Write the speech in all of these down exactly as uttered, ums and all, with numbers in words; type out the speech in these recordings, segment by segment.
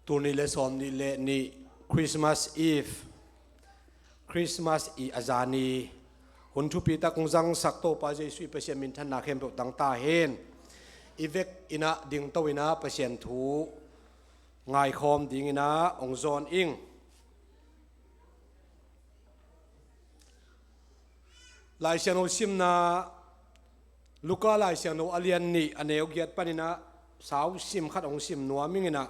Tul nih le sawm nih le nih, Christmas Eve, Christmas i a zani, hun thupi tak hong zangsak Topa Jesuh i Pasian minthanna khempeuh tang ta hen. I vek in ah dingto in ah Pasian thu ngaikhawm ding in ah hong zawn ing. Lai Siangtho simna, Luka Lai Siangtho a lian nih a neu giat panin ah sau sim khat hong sim nuam ing in ah,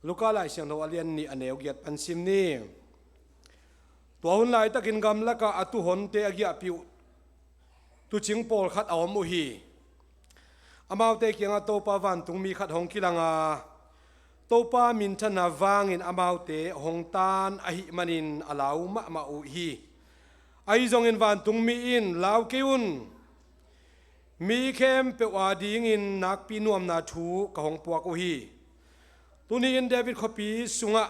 Luka Lai Siangtho a lian nih a neu giat pan sim ni. Tua hun laitakin gamlakah a tuuhonte a giahpih uh tuucing pawlkhat a om uh hi. Amaute kiangah Topa vantungmi khat hong kilang a, Topa minthanna vangin amaute hong taan ahih manin a lau mahmah uh hi. Ahi zongin vantungmi in, "Lau kei un, mi khempeuh adingin nakpi nuamna thu ka hong puak uh hi. Tuni-in David khuapi sungah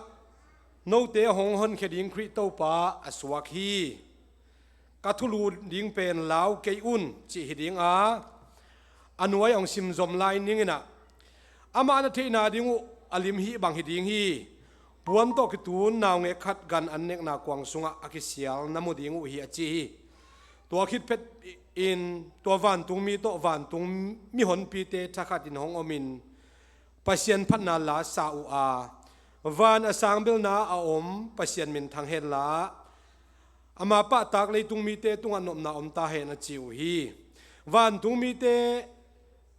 note hong honkhia ding Khrih Topa a suak hi. Ka thulu ding pen lau kei un," cih hi ding a, a nuai hong simzom lai ning in ah, amah na theihna ding uh a lim hih bang hi ding hi. Puan tawh kitun naungek khat gan an nekna kuang sungah a kisial na mu ding uh hi, a ci hi. Tua khit phet in tua vantungmi tawh vantung mihonpite thakhatin hong omin Pasian phatna la sa uh a, "Van a sang belna a om Pasian minthang henla, ama pahtak leitung mite tungah nopna om ta hen," a ci uh hi. Vantung mite,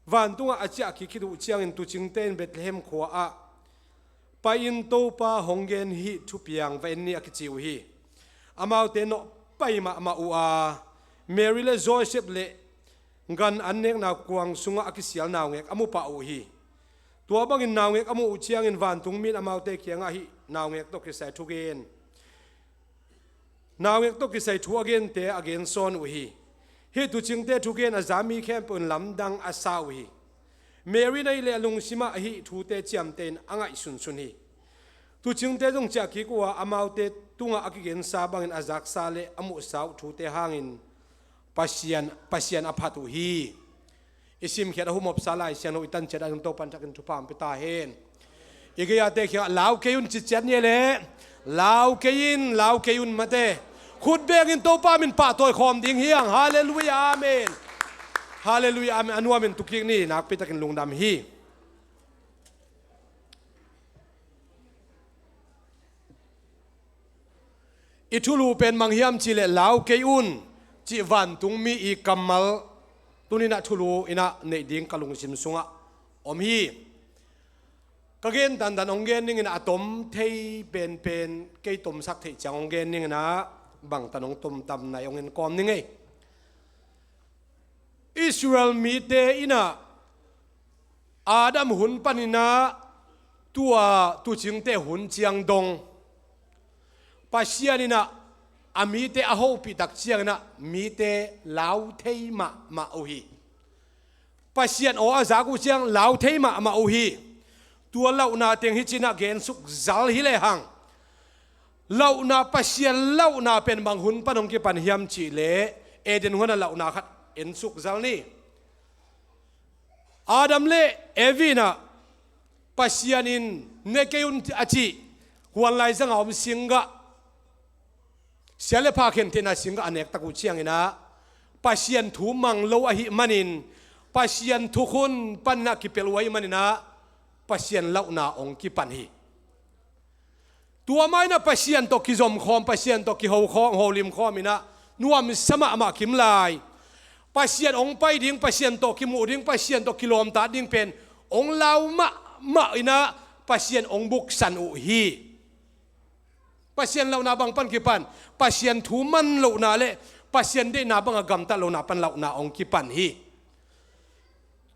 vantungah a ciah kik khit uh ciangin tuucingte in Bethlehem khua ah pai-in Topa hong gen hih thupiang va en ni, a kici uh hi. Amaute nawh pai mahmah uh a, Mary le Joseph le gan an nekna kuang sungah a kisial naungek a mu pah uh hi. Tua bangin naungek a muh uh ciangin vantungmi in amaute kiangah hih naungek tawh kisai thugen, naungek tawh kisai thu a gente a gensawn uh hi. Hih tuucingte thugen a za mi khempeuh in lamdang a sa uh hi. Mary in ahih leh a lungsimah hih thute ciamteh in a ngaihsunsun hi. Tuucingte zong ciah kik uh a, amaute tungah a kigensa bangin a zaksa le a muhsa uh thute hangin Pasian, Pasian a phat uh hi. I simkhiat a humopsa Lai Siangtho i tan ciat a ding Topa'n thakin thupha hong pia ta hen. I gei-ate kiangah lau kei un ci ciat ni leh, lau kei in, lau kei un mate. Khut bengin Topa min pahtawi khawm ding hi hang. Halleluiah, amen. Halleluiah, amen. A nuamin tu kik ni, nakpi takin lungdam hi. I thulu pen bang hiam cih leh, "Lau kei un," cih vantungmi i kammal tuni-in ah thulu in ah neih ding ka lungsim sungah om hi. Ka gen tantan hong gen ning in ah, a tom thei penpen, kei tomsak theih ciang hong gen ning in ah, bangtan hong tom tam nai hong en kawm ning ei. Israel mite in ah Adam hun panin ah tua tuucingte hun ciang dong Pasian in ah a mite a hopih tak ciangin ah mite lau thei mahmah uh hi. Pasian aw a zak uh ciang lau thei mahmah uh hi. Tua lauhna teng hih ci-in ah gensuk zal hi lehang, lauhna, Pasian lauhna pen bang hun pan hong kipan hiam cih leh, Eden huan ah lauhna khat ensuk zal ni. Adam le Evi in ah Pasian in, "Ne kei un," a cih, huan laizang a om singgah, sia le pha khentheihna singgah a nek tak uh ciangin ah, Pasian thu mang lo ahih manin, Pasian thukhun panin ah kipelh uh ahih manin ah, Pasian lauhna hong kipan hi. Tua ma-in ah Pasian tawh kizom khawm, Pasian tawh kiho khawm, holim khawm in ah nuamsa mahmah kim lai. Pasian hong pai ding, Pasian tawh kimuh ding, Pasian tawh kilawmtat ding pen hong lau mahmah in ah Pasian hong buksan uh hi. Pasian lauhna bang pan kipan, Pasian thu man lohna le Pasian deihna bangah gamtat lohna pan lauhna hong kipan hi.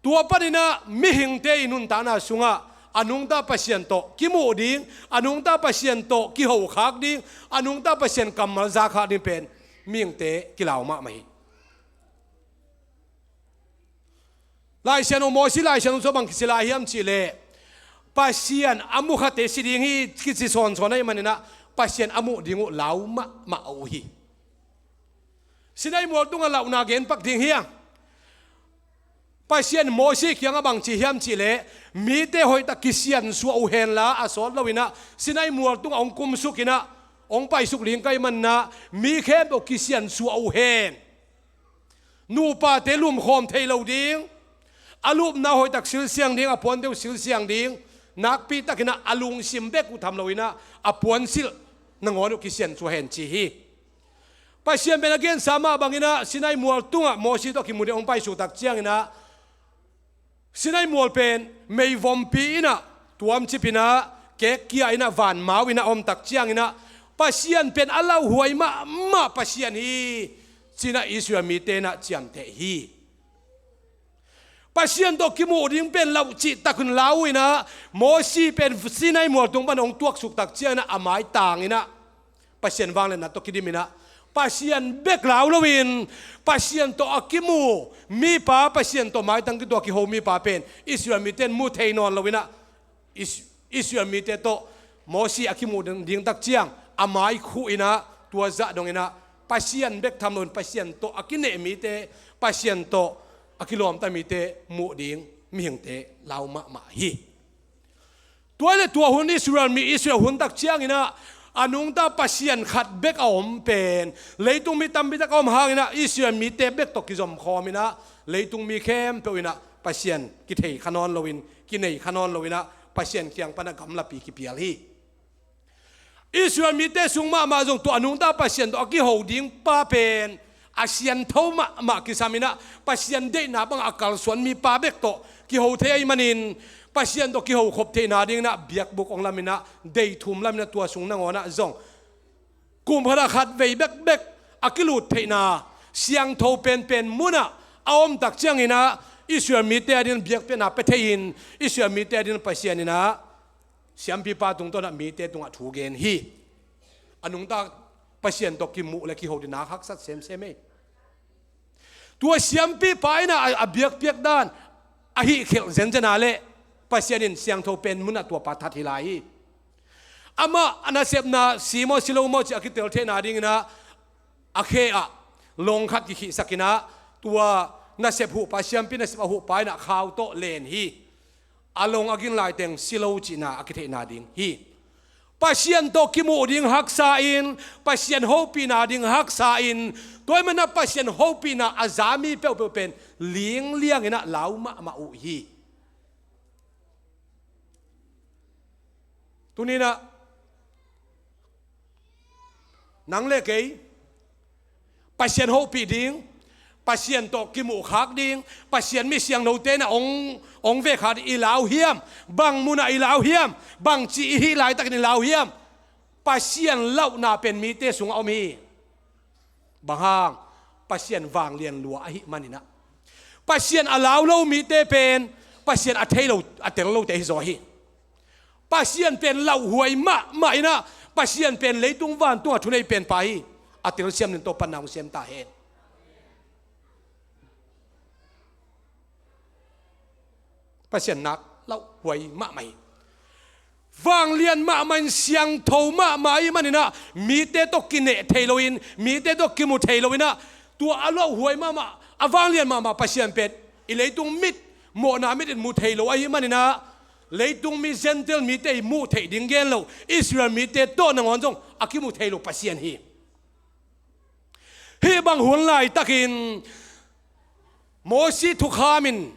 Tua panin ah mihingte i nuntakna sungah a nungta Pasian tawh kimuh ding, a nungta Pasian tawh kihokhak ding, a nungta Pasian kammal zakhak ding pen mihingte kilau mahmah hi. Lai Siangtho, Mosi Lai Siangtho sungah bang kici lai hiam cih leh, Pasian a mukhate si ding hi kici sawnsawn ahih manin ah Pasian a muh ding uh lau mahmah uh hi. Sinai mual tungah lauhna genpak ding hi hang. Pasian Mosi kiangah bang ci hiam cihleh, mite hoihtak kisiansuah uh henla a sawt loinah Sinai mual tungah hong kumsukinah hong paisuk ling ka hih maninah mi khempeuh kisiansuah uh hen. Nupate lumkhawm thei lo ding, a lupna hoihtak silsiang ding, a puante uh silsiang ding, nakpitakinah a lungsim bek uh tham loinah a puansilh nangawn uh kisiansuah hen ci hi. Pasian pen a gensa mah banginah Sinai mual tungah Mosi tawh kimu ding hong paisuk tak cianginah Sinai mual pen meivompi innah tuamcipinah kekkia innah vanmau innah a om tak cianginah Pasian pen a lauhuai mahmah Pasian hi cinah Israel mite innah ciamteh hi. Pasian tawh kimuh ding pen lauh cihtakun lau uh innah Mosi pen Sinai mual tung pan hong tuaksuk tak cianginah a maitang innah Pasian vangliatna tawh kidim innah Pasian bek lau loin Pasian tawh a kimu mipa, Pasian tawh maitang kituak kiho mipa pen Israel mite in mu thei nawn loinah Is- Israel mite tawh Mosi a kimuh ding, ding tak ciang a mai khuh innah tua zah donginah Pasian bek tham loin Pasian tawh a kineh mite, Pasian tawh a kilawmta mite muh ding mihingte lau mahmah hi. Tua le tua hun Israel mi Israel hun tak cianginah a nungta Pasian khat bek a om pen leitung mi tampi tak a om hanginah Israel mite bek tawh kizomkhawm innah leitung mi khempeuh innah Pasian kithei kha nawn loin, kinei kha nawn loinah Pasian kiang panah gamlapi kipial hi. Israel mite sung mahmah zong tua a nungta Pasian tawh a kiho ding pa pen a siantho mahmah kisam innah Pasian deihna bangah a kalsuan mipa bek tawh kiho thei ahih manin Pasian tawh kiho khop theihna dinginah biakbuk hong laminah deithum laminah tua sung nangawnah zong kum khatah khat vei bekbek a kilut theihna siangtho penpen munah a om tak cianginah Israel mite adingin biakpiakna pia thei-in Israel mite adingin Pasian innah siampipa tungtawnah mite tungah thu gen hi. A nungta Pasian tawh kimuh le kiho ding nak haksat semsem ei. Tua siampipa innah a, a biakpiak dan a hihkhelh zenzen a leh Pasian in siangtho pen munah tuapa that hi lai hi. Amah a nasepna si maw si lo maw cih a kitel theihna dinginah a khe ah long khat kikhihsakinah tua nasep huhpa, siampi nasep a huhpa innah khau tawh len hi. A long a gin laiteng si lo cihna a kitheihna ding hi. Pasian tawh kimuh ding haksa in, Pasian hopihna ding haksa in, tua ahih maninah Pasian hopihna a za mi peuhpeuh pen linglianginah lau mahmah uh hi. Tuninah nang le kei Pasian hopih ding, Pasian tawh kimuhkhak ding, Pasian mi siangthote innah hong, hong vekkhak ding i lau hiam? Bang munah i lau hiam? Bangci i hih laitakin i lau hiam? Pasian lauhna pen mite sungah om hi. Bang hang? Pasian vanglian lua ahih maninah Pasian a lau lo mite pen Pasian a thei lo, a tel lote ahi zaw hi. Pasian pen lauhuai mahmah innah Pasian pen leitung vantungah thunei penpa hi. A telsiam nin Topa nang siam ta hen. Pasian nak lauhuai mahmah hi. Vanglian mahmah in siangtho mahmah ahih maninah mite tawh kineh thei loin, mite tawh kimu thei loinah tua a lauhuai mahmah, a vanglian mahmah Pasian pen i leitung mit, mawhna mit in mu thei lo ahih maninah leitung mi Gentile mite i muh theih ding gen lo, Israel mite tawh nangawn zong a kimu thei lo Pasian hi. Hih bang hun laitakin Mosi thukham in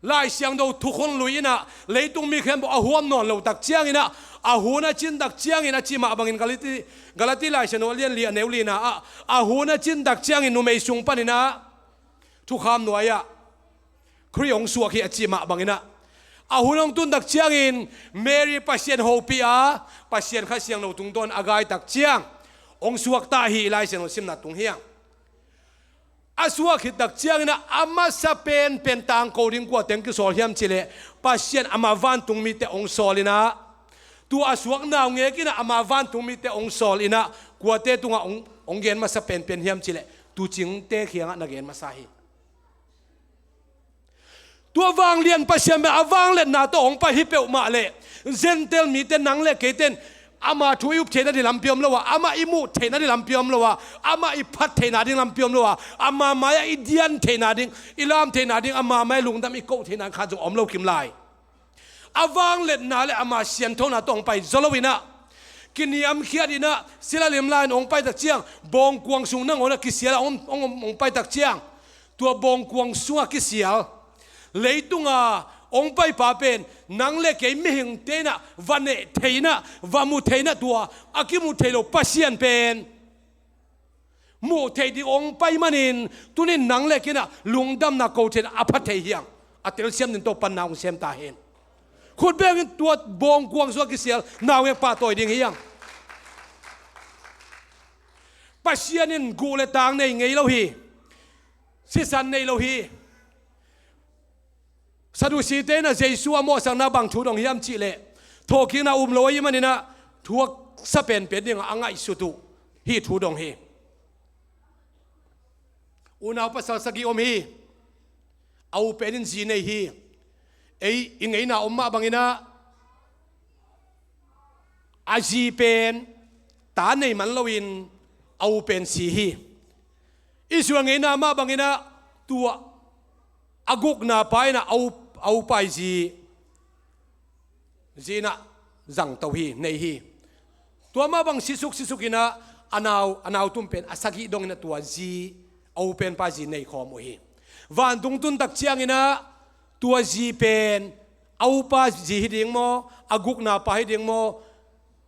Lai Siangtho thukhun lui innah leitung mi khempeuh a huam nawn lo tak cianginah a hun a cin tak ciangin a cih mah bangin Galati, Galati Lai Siangtho a lian li a neu lina ah a hun a cin tak ciangin numei sung paninah thukham nuai-ah Khrih hong suak hi a cih mah banginah a hun hong tun tak ciangin Mary Pasian hopih a Pasian Kha Siangtho tungtawn a gai tak ciang hong suak ta hi. Lai Siangtho simna tung hiang. A suak khit tak cianginah a masa penpen tangko ding kua teng kisawl hiam cihleh Pasian ama vantung mite hong sawl innah tua a suak naungek innah ama vantung mite hong sawl innah kuate tungah hong, hong gen masa penpen hiam cihleh tuucingte kiangah na gen masa hi. Tua vanglian Pasian pen a vangliatna tawh hong pai hi peuhmah leh Gentile mite nang le keite in Ama thu i up theihna ding lampi om lo a, amah i muh theihna ding lampi om lo a, amah i phat theihna ding lampi om lo a, ama mai-ah i dian theihna ding, i lam theihna ding, ama mai-ah lungdam i koh theihna khat zong om lo kim lai. A vangliatna le ama sianthona tawh hong pai zaw lo in ah, kiniamkhiat in ah, sila limla in hong pai tak ciang, bawngkuang sung nangawn ah kisial ah hong, hong, hong pai tak ciang, tua bawngkuang sungah kisial, leitunga hong paipa pen nang le kei mihingte in ah va neh thei in ah, va mu thei in ah, tua a kimu thei lo Pasian pen muh theih ding hong pai manin, tunin nang le kei in ah lungdamna ko thei in ah a pha thei hi hang. A telsiam ding tawh panna hong sem ta hen. Khut bengin tua bawngkuang sungah kisial naungek pahtawi ding hi hang. Pasian in guh le tang nei ngei lo hi. Sisan nei lo hi. Sadusite in ah Jesu a mawhsakna bang thu dong hiam cih leh, thawhkikna um lo ahih manin ah thuaksa penpen dingah a ngaihsut uh hih thu dong hi. Unau pasal sagih om hi. A u pen in zi nei hi. Ei i ngeina om mah bangin ah a zi pen ta nei man loin a u pen si hi. Israel ngeina mah bangin ah tua a gukna pa in ah a u, a u pa i zi, zi in ah zangto hi, nei hi. Tua mah bang sisuk sisuk in ah a nau, a nau tum pen a sagih dong in ah tua zi, a u pen pa zi nei khawm uh hi. Vantung tun tak ciangin ah tua zi pen a u pa zi hi ding maw, a gukna pa hi ding maw,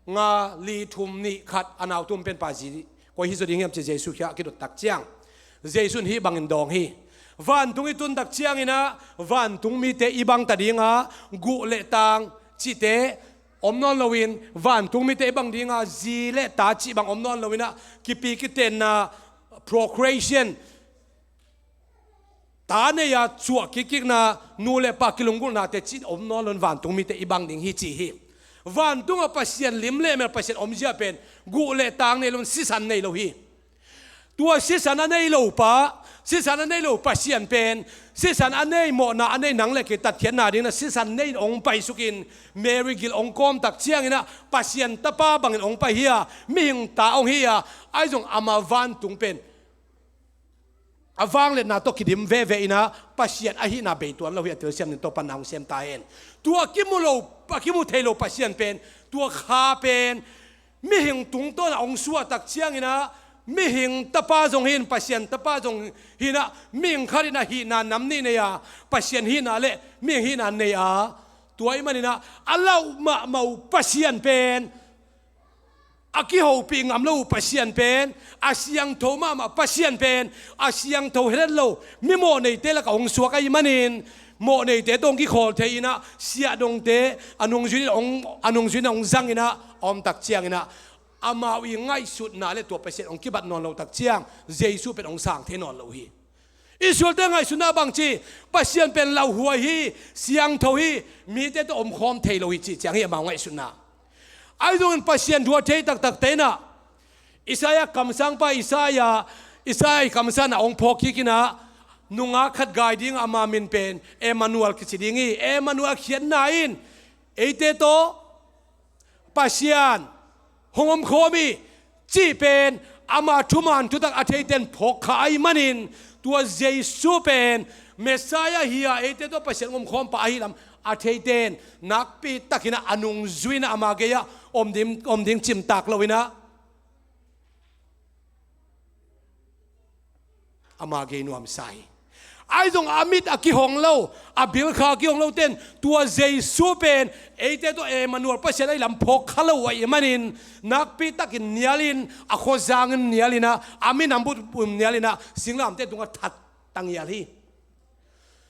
nga, li, thum, nih, khat, a nau tum pen pa zi koi hi zaw ding hiam ci Jesu kiang a kidot tak ciang, Jesu in hih bangin dawng hi. Vantung i tun tak ciangin ah vantung mite i bang ta ding a, guh le tang cihte om nawn loin, vantung mite i bang ding a, zi le ta cih bang om nawn loin ah, kipi kitenna, procreation, ta nei a cuah kikkikna, nu le pa kilunggulhnate cih om nawn loin vantung mite i bang ding hi ci hi. Vantungah Pasian lim le mel, Pasian omzia pen guh le tang nei loin sisan nei lo hi. Tua sisan a nei lo pa, sisan a nei lo Pasian pen, sisan a nei, mawhna a nei, nang le kei tatkhiatna dingin ah sisan nei in hong paisukin, Mary gil hong kawm tak ciangin ah Pasian tapa bangin hong pai hi a, mihing ta hong hi a, ahi zong ama vantung pen a vangliatna tawh kidim veve in ah Pasian ahihna bei tuan lo hi, a telsiam ding tawh panna hong sem ta hen. Tua a kimu lo, a kimu thei lo Pasian pen, tua kha pen mihing tungtawn ah hong suah tak ciangin ah, mihing tapa zong hi in, Pasian tapa zong hi in ah, mihing khat in ah hihna nam nih nei a, Pasian hihna le mihing hihna nei a, tua ahih manin ah a lauh mahmah uh Pasian pen, a kihopih ngam lo uh Pasian pen, a siangtho mahmah Pasian pen, a siangtho het lo, mi mawhneite lakah hong suak ahih manin, mawhneite tawh hong kikhawl thei in ah, siahdongte a nungzui in hong, a nungzui in hong zang in ah a om tak ciangin ah, amau i ngaihsutna le tua Pasian hong kibat nawn lo tak ciang, Jesu pen hong sang thei nawn lo hi. Israelte ngaihsutna bangci, Pasian pen lauhuai hi, siangtho hi, mite tawh omkhawm thei lo hi cih ciang hi amau ngaihsutna. Ahi zongin Pasian thu a thei taktakte in ah, Isaiah kamsangpa Isaiah, Isaiah i kamsang ah hong phawk kik in ah, nungak khat gai ding, ama min pen Emmanuel kici ding hi. Emmanuel khiatna in eite tawh Pasian hong omkhawm hi cih pen ama thuman thutak a theite in phawk kha ahih manin, tua Jesu pen Messiah hi a, eite tawh Pasian hong omkhawmpa ahih lam a theite in nakpi takin ah a nungzui in ah ama gei-ah om ding, om ding cimtak lo in ah ama gei nuamsa hi. Ahi zong a mit a kihong lo, a bilkha a kihong lote in tua Jesu pen eite tawh Emmanuel, Pasian ahih lam phawk kha lo ahih manin, nakpi takin nialin, a khuazangin nialin ah, a minam bup nialin ah, singlamteh tungah that tangial hi.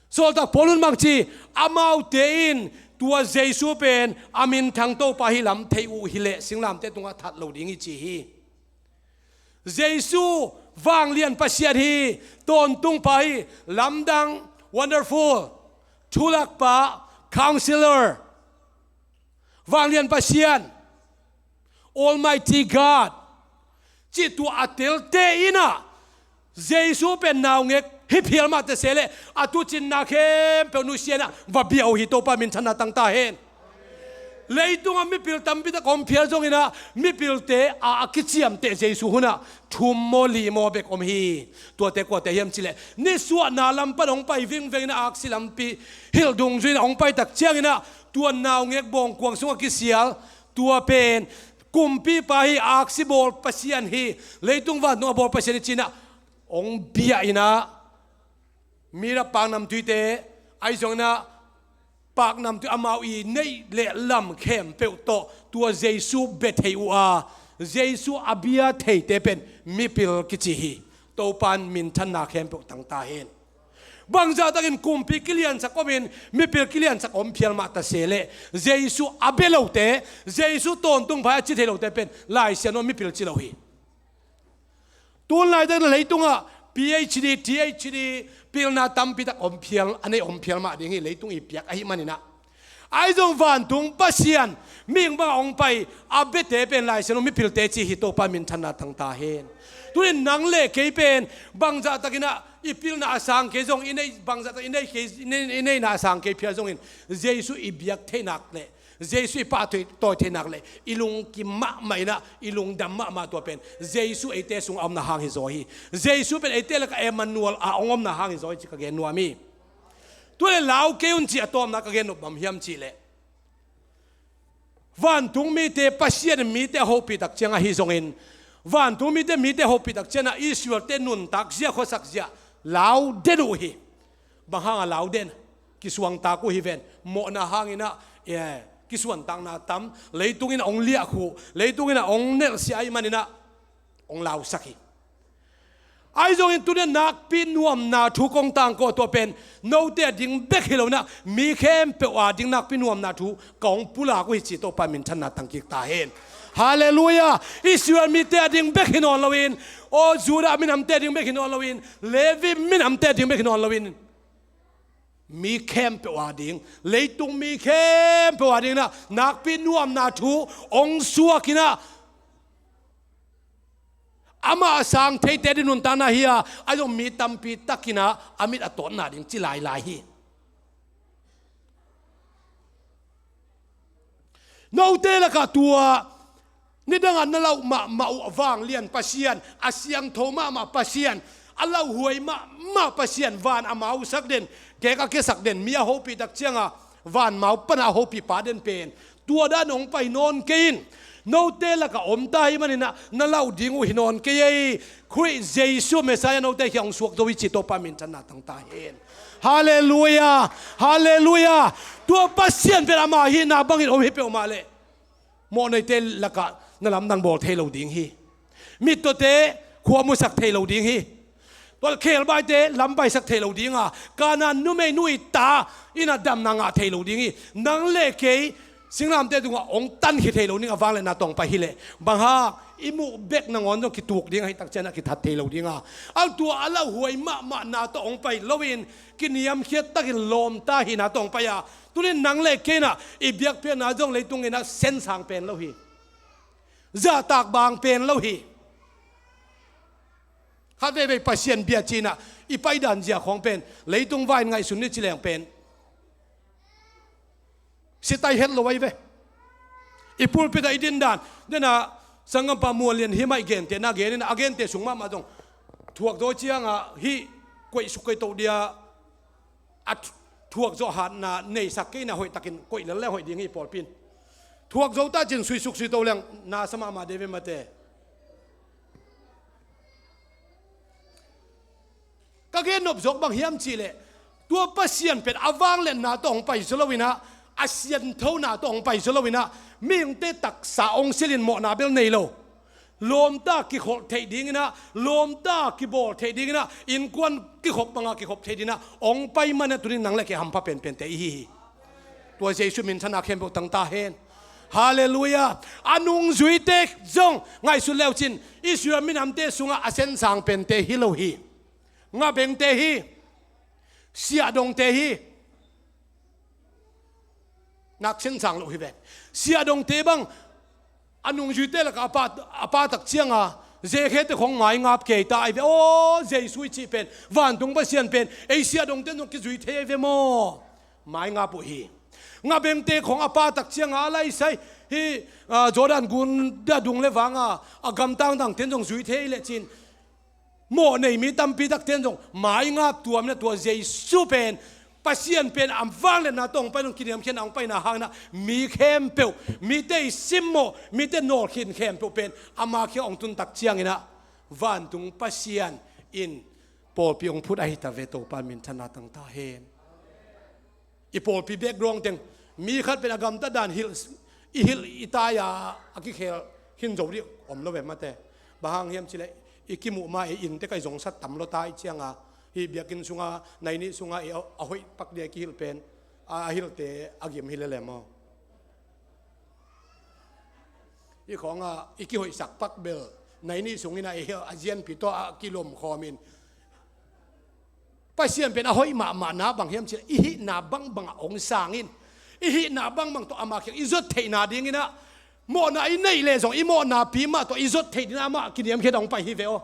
Sawltak Paul in bangci, amaute in tua Jesu pen a minthang Topa hi lam thei uh hi leh singlamteh tungah that lo ding hi ci hi. Jesu vanglian Pasian hi, tawntungpa hi, lamdang, wonderful, thulakpa, counselor, vanglian Pasian, Almighty God, cih tua a telte in ah, Jesu pen naungek hi phial mah ta se leh, a tuucinna khempeuh nusia in ah va bia uh hi. Topa minthanna tang ta hen. Leitungah mipil tampitak om phial zonginah mipilte a, a kiciamteh Jesu hunah thum maw li maw bek om hi. Tuate kuate hiam cileh nisuahna lam pan hong pai vingvengin a aksi lampi hilh dungzuin a hong paitak cianginah tua naungek bawngkuang sungah kisial tua pen kumpipa hi, aksi bawl pasian hi, leitung vantung a bawl pasian hi cinah hong biahinah mi rap paknamtuite ahi zonginah paknamtui amau i neih le lam khempeuh tawh tua Jesu bia thei uh a, Jesu a bia theite pen mipil kici hi. Topan minthanna khempeuh tangta hen. Bangzahtakin kumpi kiliansak omin mipil kiliansak om phial mah ta se leh Jesu a bia lote, Jesu tawntung phai a ci thei lote pen Lai Siangtho mipil ci lo hi. Tunlai tak leitungah P H D, T H D pilna tampitak om phial, a nei om phial mah ding hi, leitung i piak ahi maninah. Ahi zong vantung Pasian mihing bangah hong pai a biate pen Lai Siangtho mipilte ci hi. Topa minthanna tangta hen. Tunin nang le kei pen bangzahtakinah i pilna a sang kei zong i nei, bangzahtak i nei kei, i nei, i neihna a sang kei phial zongin Jesu i biak theinak le Jesu i pahtawi tawi theinak le i lungkim mahmah inah i lungdam mahmah tua pen Jesu eite sungah a omna hang hi zaw hi. Jesu pen eite lakah Emmanuel a hong omna hang hi zaw hi ci ka gen nuam hi. Tua le lau kei un ci a tawpna ka gen nop bang hiam cihleh vantung mite Pasian in mite a hopihtak ciang ahi zongin vantung mite mite a hopihtak cianah Israelte nuntak zia khuasak zia lau den uh hi. Bang hanga lau den? Kisuangtak uh hi ven. Mawhna hanginah eh, kisuantakna tam, leitungin a hong liahkhuh, leitungin a hong nelhsiah ahi maninah hong lausak hi. Ahi zongin tunia nakpi nuamna thu kong tangko tua pen note a ding bek hi loinah mi khempeuh a ding nakpi nuamna thu ka hong pulak uh hi ci. Topa minthanna tangkik ta hen. Halleluiah. Israel mite a ding bek hi nawn loin, aw Judah minamte a ding bek hi nawn loin, Levi minamte a ding bek hi nawn loin mi khempeuh a ding, leitung mi khempeuh a dinginah nakpi nuamna thu hong suakinah amah a sang theite ding nuntakna hi a, a zong mi tampi takinah a mit a tawtna ding ci lailai hi. Note lakah tua nidangah na lauh mahmah uh a vanglian Pasian, a siangtho mahmah Pasian, a lauhuai mahmah Pasian, van a mausak den, kek a kiasak den, mi a hopihtak cianga van mau pana a hopihpa den pen tua dan hong pai nawn kei in. Note lakah omta hi maninah na lauh ding uh hi nawn kei ei. Khrih Jesu Messiah note khia hong suak zo hi ci. Topa minthanna tangta hen. Halleluiah. Halleluiah. Tua Pasian pen ama hihna bangin om hi peuhmah leh mawhnoite lakah na lamdang bawl thei lo ding hi. Mittawte khua musak thei lo ding hi. Tua khelbaite lam baisak thei lo dinga, Kanaan numei nu i ta inah damna ngah thei lo ding hi. Nang le kei singlamte tungah hong tankhia thei lo ding a vangliatna tawh hong pai hileh bang hang i muh bek nangawn zong kituk ding ahi tak cianah kithat thei lo dinga, a tua a lauhuai mahmahna tawh hong pai loin kiniamkhiat takin lawmta hihna tawh hong pai a, tunin nang le kei inah i biakpiakna zong leitung inah sensang pen lo hi. Zahtak bang pen lo hi. Khat veivei Pasian bia cinah i paidan zia khawng pen leitung vai in ngaihsun ni ci leng pen sitai het lo ahi ve. I pulpit ah i dindan denah sanggampa Muanlian hi mah i gentehna genin a gente sung mahmah zong thuak zaw ciangah hih koih suk koih toh dia a thu-, thuak zawh hatna neisak kei inah hoihtakin koih lel le hoih ding hi pawlpi in. Thuak zo ta cin suisuk suito leng nasa mahmah dei ve mate. Ka gen nop zawk bang hiam cihleh tua Pasian pen a vangliatna tawh hong pai zaw loinah, a sianthona tawh hong pai zaw loinah, mihingte taksa hong silhin mawhna bel nei lo. Lawmta kikhop theih dinginah, lawmta kibawl theih dinginah, innkuan kikhop banga kikhop theih dinginah hong pai manah tunin nang le kei hampha penpente i hi hi. Tua Jesu minthanna khempeuh tangta hen. Halleluiah. A nungzuite zong ngaihsut leucin Israel minamte sungah a sensang pente hi lo hi. Ngabengte hi. Siahdongte hi. Nak sensang loh hi ve. Siahdongte bang a nungzuite lakah a pa, a pa tak cianga Zekhete khong maingap kei ta ahi ve. Aw, Jesu i cih pen, vantung Pasian pen ei siahdongte zong kizui thei ahi ve maw? Maingap uh hi. Ngabengte khong a pa tak cianga a laisai hi, ah, Jordan gun a dung le vanga a gamtang dangten zong zui thei lecin, mawh nei mi tampi takten zong maingap tuamna tua Jesu pen, Pasian pen a vangliatna tawh hong pai nung kiniamkhiatna hong paina hangna mi khempeuh, mite i simmawh, mite nawlkhin khempeuh pen ama kiang hong tun tak ciangin ah vantung Pasian in pawlpi hong phut ahi ta ve, Topa minthanna tangta hen. I pawlpi background teng mi khat pen a gamtat dan hilh, i hilh i tai-a a kikhel khin zo dih om lo ve mate. Bang hang hiam cileh i kimuh ma i innte kai zong sat tam lo ta i cianga, hi biakinn sunga nai nih sunga i a, a hoih pak dia i kihilh pen a, a hilhte a gim hi lele maw? I khawngah i kihoihsak pak bel nai nih sungin a i hilh a zianpi tawh a kilom khawmin Pasian pen a hoih mahmahna bang hiam cileh i hihna bangbangah hong sangin, i hihna bangbang tawh ama kiang i zot theihna dinginah mawhna i neih leh zong i mawhnapi mah tawh i zot theih dinginah amah kiniamkhiat hong pai hi ve aw.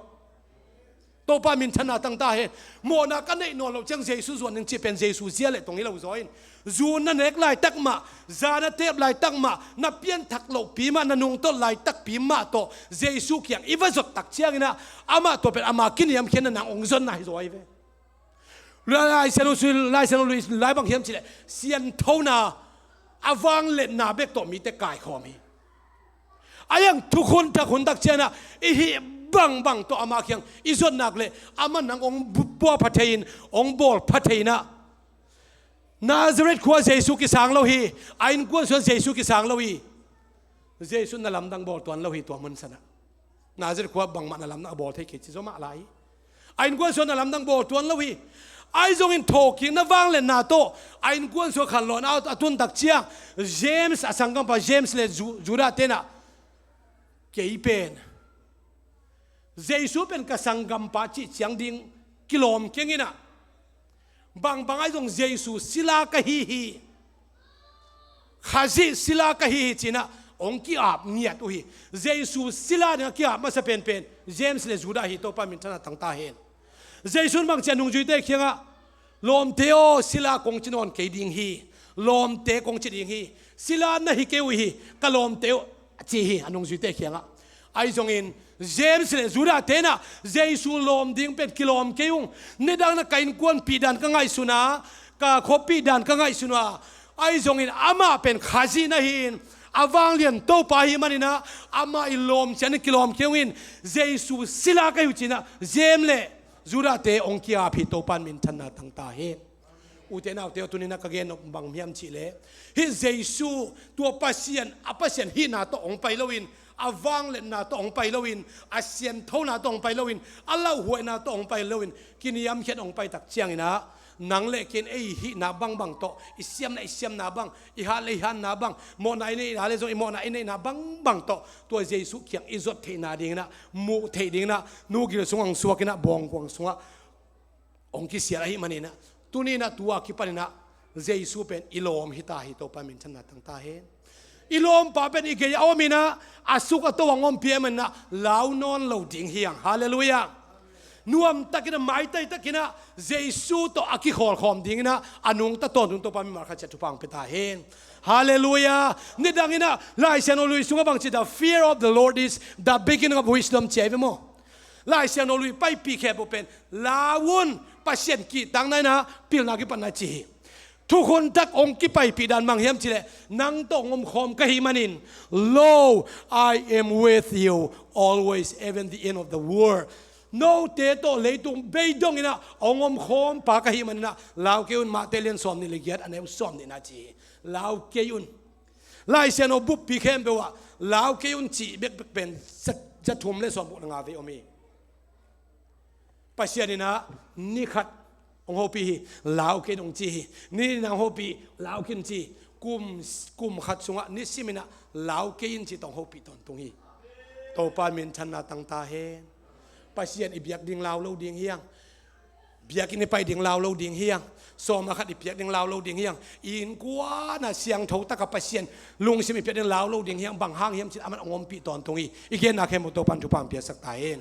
Topa minthanna tangta hen. Mawhna ka neih nawn loh ciang Jesu zuan ning cih pen Jesu zia le tong hi lo zaw in, zu na nek laitak mah, za na tep laitak mah, na pianthak lohpi mah, na nungtolh laitakpi mah tawh Jesu kiang i va zot tak cianginah amah tawh pen ama kiniamkhiatna nang hong zonna hi zaw hi ve. Lai Siangtho sui, Lai Siangtho lui lai bang hiam cileh sianthona a vangliatna bek tawh mite kaikhawm hi. A iang thukhun thak hun tak cianah i hih bangbang tawh ama kiang i zot nak leh amah nang hong bu-, pua pha thei in, hong bawl pha thei inah. Nazareth khua Jesu kisang lo hi. A innkuan sungah Jesu kisang lo hi. Jesu na lamdang bawl tuan lo hi tua mun sanah. Nazareth khua bangmah na lamdang a bawl thei kei ci zaw mah lai hi. A innkuan sungah na lamdang bawl tuan lo hi. Ahi zongin thawhkikna vangliatna tawh a innkuan sungah khanlawhna a tun tak ciang James, a sanggampa James le Ju-, Judah tenah kei pen Jesu pen ka sanggampa cih ciang ding kilawm kenginah, bangbang ahi zong Jesu sila ka hi hi, Khazih sila ka hi hi cinah hong ki-ap ngiat uh hi. Jesu sila dingah ki-ap masa penpen James le Judah hi, Topa minthanna tangta hen. Jesu in bang ci a nungzuite kiangah, lawmte aw, sila kong ci nawn kei ding hi. Lawmte kong ci ding hi. Sila na hi kei uh hi, ka lawmte uh, a ci hi a nungzuite kiangah. Ahi zongin James le Judah tenah Jesu lawm ding pen kilawm kei ung. Nidang na ka innkuanpih dan ka ngaihsun a, ka khuapih dan ka ngaihsun a, ahi zongin amah pen Khazih na hi-in a vanglian Topa ahi maninah amah i lawm ciangin kilawm kei ung in, Jesu sila ka hi uh cinah James le Judah te hong ki-ap hi, Topa in minthanna tangta hi. Ute naute aw, tuninah ka gen nop bang hiam cihleh, hih Jesu tua Pasian, a Pasian hihna tawh hong pai loin, a vangliatna tawh hong pai loin, a sianthona tawh hong pai loin, a lauhuaina tawh hong pai loin, kiniamkhiat hong pai tak cianginah nang le kei in ei hihna bangbang tawh, i siamna i siamna bang, i hat le i hatna bang, mawhna i neihna le zong i mawhna i neihna bangbang tawh tua Jesu kiang i zot theihna dinginah, muh theih dinginah, nugil sungah hong suakinah, bawngkuang sungah hong kisial ahih maninah, tuninah tua kipaninah Jesu pen i lawm hi ta hi, Topa minthanna tangta hen. I lawmpa pen i gei a ominah, a suk a to a hong ompih ahih maninah lau nawn lo ding hi hang. Halleluiah. Nuamtakinah, maitaitakinah Jesu tawh a kikhawlkhawm dinginah a nungta tawntung Topa mimal khat ciat thupha hong pia ta hen. Halleluiah. Nidanginah Lai Siangtho lui sungah bangci, the fear of the Lord is the beginning of wisdom, ci ahi ve maw? Lai Siangtho lui paipih khempeuh pen lau un, Pasian kihtakna inah pilna kipatna ci hi. Thukhun thak hong kipaipih dan bang hiam cihleh, nang tawh hong omkhawm ka hih manin, lo, I am with you always, even the end of the world. Note tawh leitung bei donginah hong omkhawmpa ka hih maninah lau kei un, Mate lian sawmnih le giat, a neu sawmnihna ci hi. Lau kei un. Lai Siangtho buppi khempeuh ah lau kei un cih bekbek pen za, za thum le sawmguk le nga vei om hi. Pasian inah ni khat hong hopih hi, lau kei un hong ci hi. Ni nih hong hopih, lau kei un ci hi. Kum, kum khat sungah nisiminah lau kei un cih tawh hong hopih tawntung hi. Topa minthanna tangta hen. Pasian i biak ding lau lo ding hi hang. Biakinn i pai ding lau lo ding hi hang. Sawm a khat i piak ding lau lo ding hi hang. I innkuanah siangtho takah Pasian lungsim i piak ding lau lo ding hi hang. Bang hang hiam cih amah hong ompih tawntung hi. I genna khempeuh Topa in thupha hong piasak ta hen.